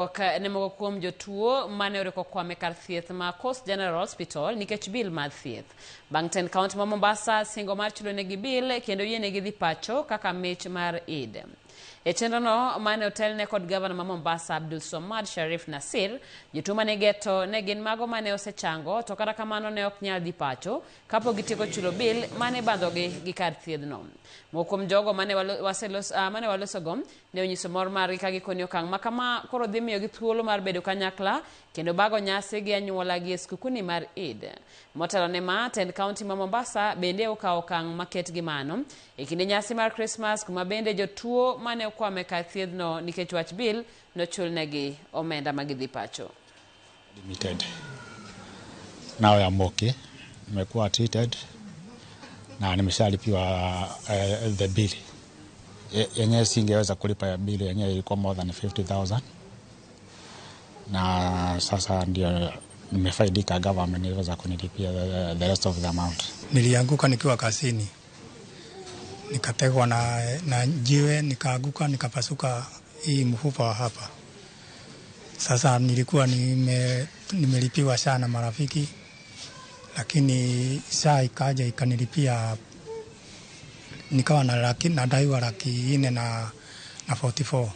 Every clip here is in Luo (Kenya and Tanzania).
Ne moko kuom jotuo mane oriko kwame kar thieth ma Coast General Hospital nikech bill mar thieth. Bang' tend kaunti ma Mombasa singo mar chulonegi bill kendo yienegi dhi pacho kaka mich mar Eid. E chenrono mane otelne kod gavana ma Mombasa Abdul Swamad Sharif Nasir, jotuo mane geto ne gin mago mane osechango to kata kamano ne ok nyal dhi pacho kapok gitieko chulo bill mane bandhogi gi kar thiedhno. Moko kuom jogo mane walosogo ne onyiso mor margi ka gikoni okang' ma kama koro dhi miyogi thuolo mar bedo kanyakla kendo bago nyasi gi anyuola gi e skukuni mar Eid. Motelo ne ma, tend kaunti ma Mombasa bende okawo okang' maket gi mano e kinde nyasi mar Christmas kuma bende jotuo mane okwame kar thiedhno nikech wach bill nochulnegi omenda ma gidhi pacho. Admitted. Now I am okay. Nimekuwa treated na nimeshalipiwa the bill. Yenyewe singeweza kulipa ya bill yenyewe ilikuwa more than 50,000. Na sasa ndio nimefaidika, government iliweza kunilipia the rest of the amount. Nilianguka nikiwa kazini. Nikategwa na jiwe, nikaanguka, nikapasuka hii mfupa wa hapa. Sasa nilikuwa nimelipiwa sana marafiki, lakini saa ikaja ikanilipia, nikawa na laki, nadaiwa 400,000 na 44.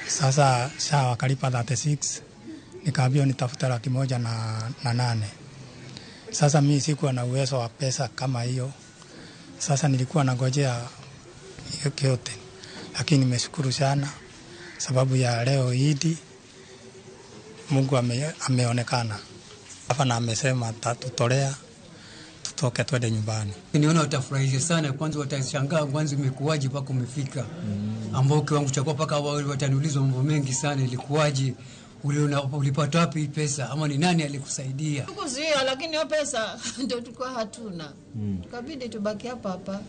Sasa saa wakalipa 36, nikaambiwa nitafute 108,000. Sasa mimi sikuwa na uwezo wa pesa kama hiyo. Sasa nilikuwa nangojea hiyo yote. Lakini nimeshukuru sana sababu ya leo Idi, Mungu ameonekana. Hapa na amesema atatutolea tutoke twende nyumbani. Niona watafurahia sana, kwanza watashangaa kwanza imekuwaje mpaka umefika. Ambao kiwango cha mpaka wataniuliza mambo mengi sana, ilikuwaje, ulipata wapi hii pesa ama ni nani alikusaidia? Tukuzuia, lakini hiyo pesa ndio tulikuwa hatuna. Tukabidi tubaki hapa hapa.